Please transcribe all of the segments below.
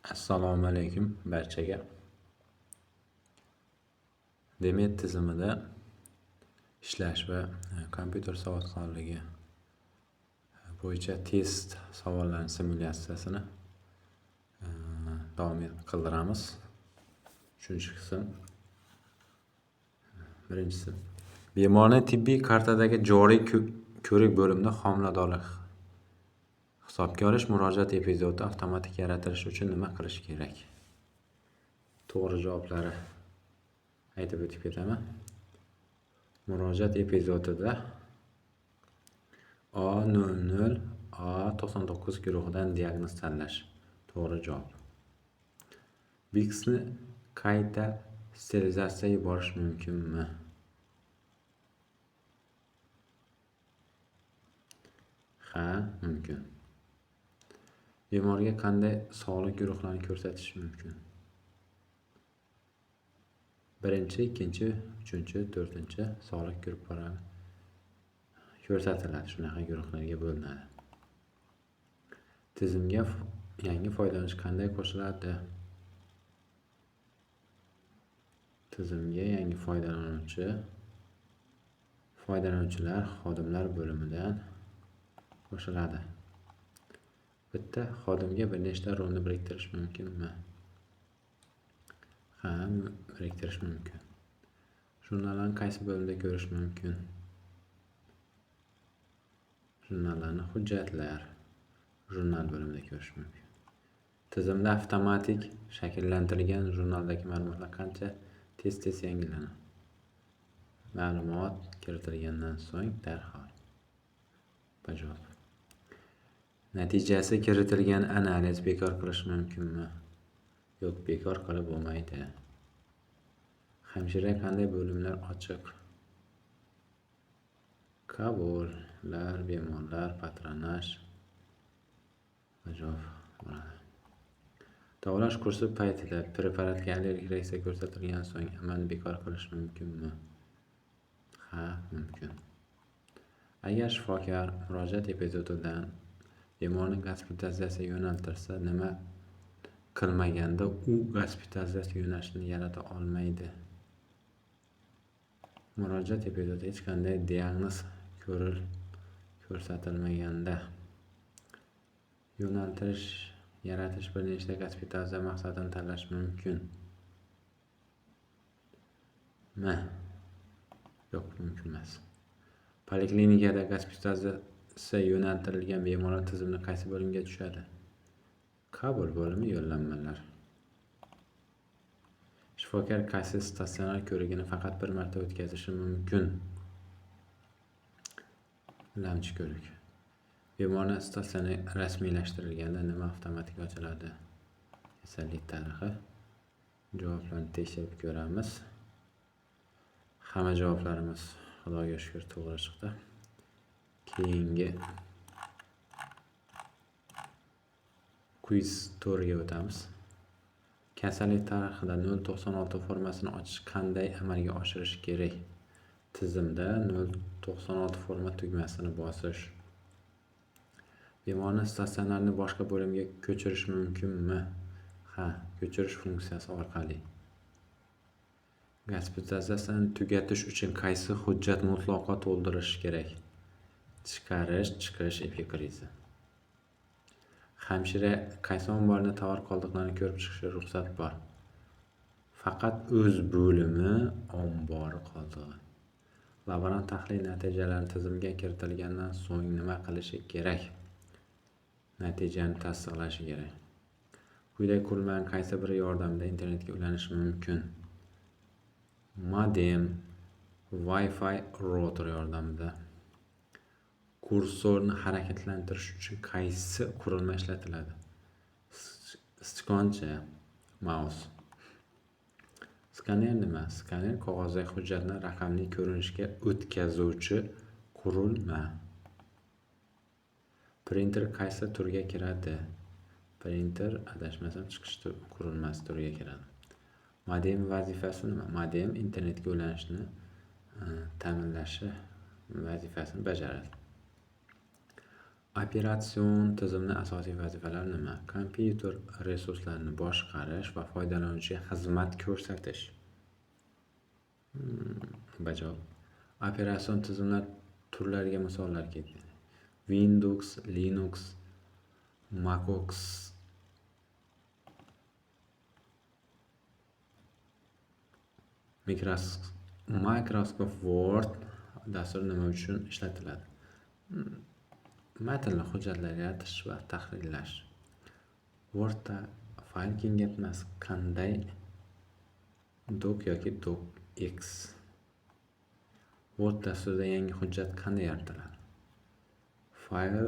Assalomu alaykum barchaga. Demet tizimida ishlash va kompyuter savodxonligi bo'yicha test savollari simulyatsiyasini davom qildiramiz. Uchinchi qism. Birinchisi. Bemorni tibbiy kartadagi joriy ko'rik bo'limida homiladorlik hisobga olish murojaat epizodi avtomatik yaratilishi uchun nima qilish kerak? To'g'ri javoblari aytib o'tib ketaman. Murojaat epizodida A00 A99 guruhidan diagnoz tanlash to'g'ri javob. Biksni qayta sterilizatsiya yuborish mumkinmi? Ha, mumkin. Bemorga qanday sog'liq guruhlarini ko'rsatish mumkin? Birinchi, ikkinchi, uchinchi, to'rtinchi sog'liq guruhlari ko'rsatiladi. Shunaqa guruhlarga bo'linadi. Tizimga yangi foydalanuvchi qanday qo'shiladi? Tizimga yangi foydalanuvchilar xodimlar bo'limidan qo'shiladi. Bitta xodimga bir nechta rolni biriktirish mumkinmi? Ha, biriktirish mumkin. Jurnallarni qaysi bo'limda ko'rish mumkin? Jurnallarni hujjatlar, jurnal bo'limida ko'rish mumkin. Tizimda avtomatik shakllantirilgan jurnaldagi ma'lumotlar qancha tez-tez yangilanadi? Ma'lumot kiritilgandan so'ng darhol. Javob. Natijasi kiritilgan analiz bekor qilish mumkinmi? Yo'q, bekor qilib bo'lmaydi. Hamshira qanday bo'limlar ochiq? Qabullar, bemorlar, patronaj. Javob bo'ladi. Davolash kursi paytida preparatga allergik reaksiya ko'rsatilgan so'ng amalni bekor qilish mumkinmi? Ha, mumkin. Agar shifokor murojaat epizodidan bemorni gospitalizatsiyaga yo'naltirsa, nima qilmaganda u gospitalizatsiya yo'nalishini yarata olmaydi? Murojaat epizodida hech qanday diagnoz ko'rsatilmaganda yo'naltirish yaratish bir nechta gospitalizatsiya maqsadini tanlash mumkin. Mi? Yo'q, mumkin emas. Poliklinikada gospitalizatsiya yo'naltirilgan bemorlar tizimni qaysi bo'limga tushadi? Qabul bo'limi, yo'llanmalar. Shifokor qaysi statsionar ko'rigini faqat bir marta o'tkazishi mumkin? Lamchi ko'rik. Bemorni statsionar rasmiylashtirilganda nima avtomatik ochiladi? Kasallik tarixi. Javoblarni tekshirib ko'ramiz. Hamma javoblarimiz Xudoga shukr to'g'ri chiqdi. Keyingi quiz to'riga o'tamiz. Kasallik tarixida 096 formasini ochish qanday amalga oshirish kerak? Tizimda 096 forma tugmasini bosish. Bemorni statsionarni boshqa bo'limga ko'chirish mumkinmi? Ha, ko'chirish funksiyasi orqali. Gospitalizatsiyani tugatish uchun qaysi hujjat mutlaqo to'ldirilishi kerak? Chiqarish, chiqish epikrizi. Hamshira qaysi omborni tovar qoldiqlarini ko'rib chiqishi ruxsat bor? Faqat o'z bo'limi ombori qoldig'i. Laborant tahlil natijalarini tizimga kiritilgandan so'ng nima qilishi kerak? Natijani tasdiqlashi kerak. Quyidagi qurilmaning qaysi biri yordamida internetga ulanish mumkin? Modem, Wi-Fi router yordamida. Kursorni harakatlantirish uchun qaysi qurilma ishlatiladi? Sichqoncha, mouse. Skaner nima? Skaner qog'ozdagi hujjatni raqamli ko'rinishga o'tkazuvchi qurilma. Printer qaysi turga kiradi? Printer adashmasam chiqish qurilmasi turiga kiradi. Modem vazifasi nima? Modem internetga ulanishni ta'minlashi vazifasini bajaradi. Operatsion tizimning asosiy vazifalari nima? Kompyuter resurslarini boshqarish va foydalanuvchiga xizmat ko'rsatish. Bajavob. Operatsion tizimlar turlariga misollar keltiring. Windows, Linux, macOS. Microsoft Word dasturi nima uchun ishlatiladi? Matnli hujjatlar yaratish va tahrirlash. Wordda fayl kengaytmasi qanday? Doc yoki docx. Word dasturida yangi hujjat qanday yaratiladi? File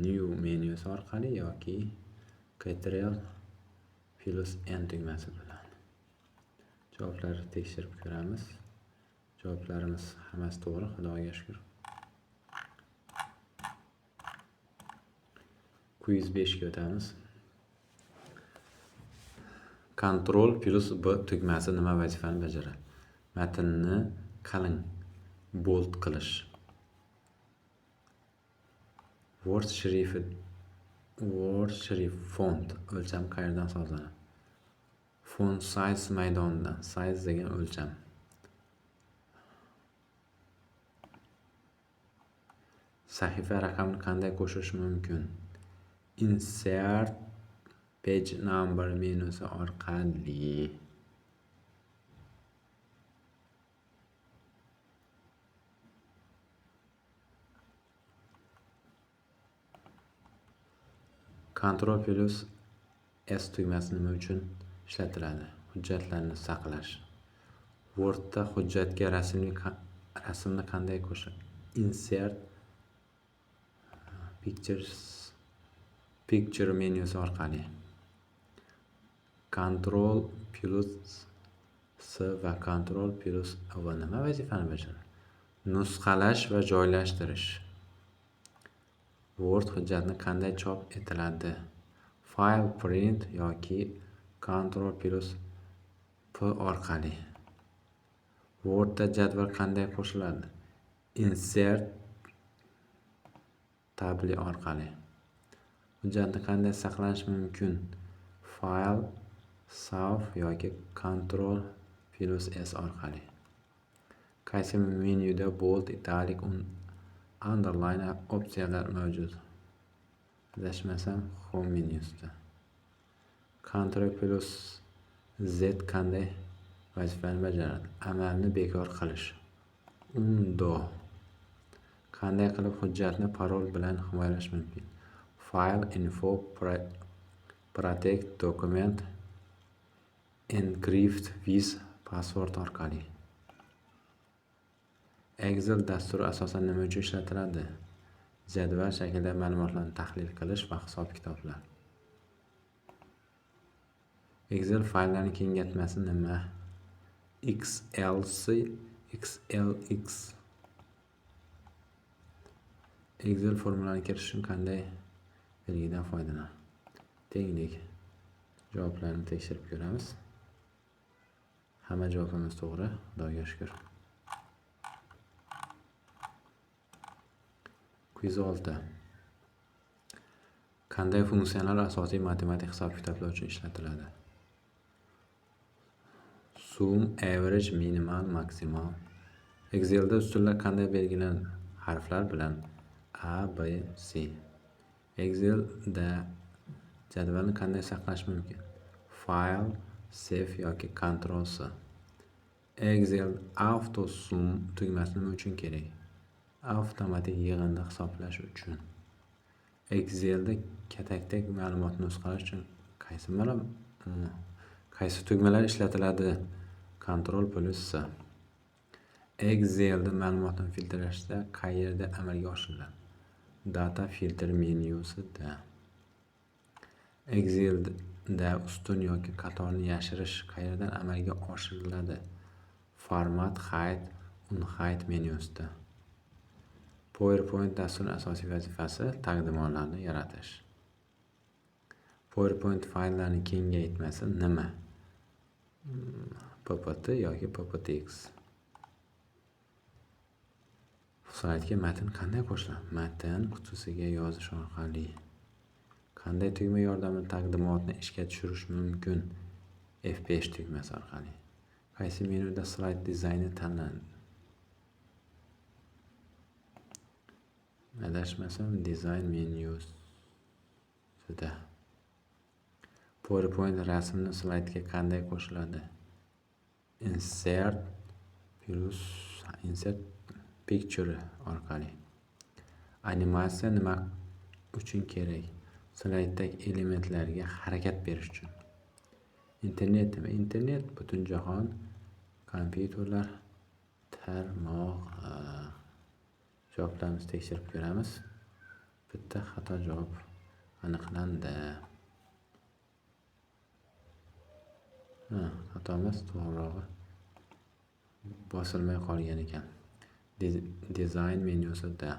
New menyusi orqali yoki Ctrl plus N tugmasi bilan. Javoblarni tekshirib ko'ramiz. Javoblarimiz hammasi to'g'ri, Xudoga shukr. Quiz 5 ga o'tamiz. Ctrl plus B tugmasi nima vazifani bajaradi? Matnni qalin bold qilish. Word shrift font o'lchami qayerdan sozlanadi? Font size maydonidan. Size degan o'lcham. Sahifa raqamini qanday qo'shish mumkin? Insert page number menyusi orqali. Ctrl plus S tugmasi nima uchun ishlatiladi? Hujjatlarni saqlash. Wordda hujjatga rasmni qanday qo'shish? Insert Picture menyusi orqali. Ctrl plus S va Ctrl plus V nima vazifani bajaradi? Nusxalash va joylashtirish. Word hujjatni qanday chop etiladi? File print yoki Ctrl plus P orqali. Wordda jadval qanday qo'shiladi? Insert tabli orqali. Hujjatni qanday saqlash mumkin? File save yoki Ctrl plus S orqali. Qaysi menyuda bold, italic, underline opsiyalar mavjud? Adashmasam Home menyusida. Ctrl plus Z qanday vazifani bajaradi? Amalni bekor qilish. Undo. Qanday qilib hujjatni parol bilan himoyalash mumkin? File info protect document encrypt with password orqali. Excel dasturi asosan nima uchun ishlatiladi? Jadval shaklida ma'lumotlarni tahlil qilish va hisob-kitoblar. Excel fayllarining kengaytmasi nima? XLS, XLX. Excel formularini kiritish uchun qanday belgidan foydalanadi? Tenglik. Javoblarni tekshirib ko'ramiz. Hamma javobimiz to'g'ri, Xudoga shukr. Quiz 6. Qanday funksiyalar asosiy matematik hisob-kitoblar uchun ishlatiladi? Sum, average, minimal, maksimal. Excelda ustunlar qanday belgilanadi? Harflar bilan A, B, C. Excelda jadvalni qanday saqlash mumkin? File, save yoki Ctrl S. Excel Auto Sum tugmasi nima uchun kerak? Avtomatik yig'indi hisoblash uchun. Excelda katakdek ma'lumotni nusxalash uchun qaysi tugmalar ishlatiladi? Ctrl plus S. Excelda ma'lumotni filtrlashda qayerda amalga oshiriladi? Data filter menyusida. Excelda ustun yoki qatorni yashirish qayerdan amalga oshiriladi? Format, Hide, Unhide menyusida. PowerPoint dasturining asosiy vazifasi taqdimotlarni yaratish. PowerPoint fayllarining kengaytmasi nima? PPT yoki PPTX. Slaydga matn qanday qo'shiladi? Matn qutisiga yozish orqali. Qanday tugma yordamida taqdimotni ishga tushirish mumkin? F5 tugmasi orqali. Qaysi menyuda slayd dizayni tanlanadi? Adashmasam, dizayn menyusida. PowerPoint rasmni slaydga qanday qo'shiladi? Insert plus Insert Picture orqali. Animatsiya nima uchun kerak? Slayddagi elementlarga harakat berish uchun. Internet nima? Internet butunjahon kompyuterlar tarmog'i. Javoblarimizni tekshirib ko'ramiz. Bitta xato javob aniqlandi. Ha, xato emas, to'g'rirog'i bosilmay qolgan ekan. Dizayn menyusida.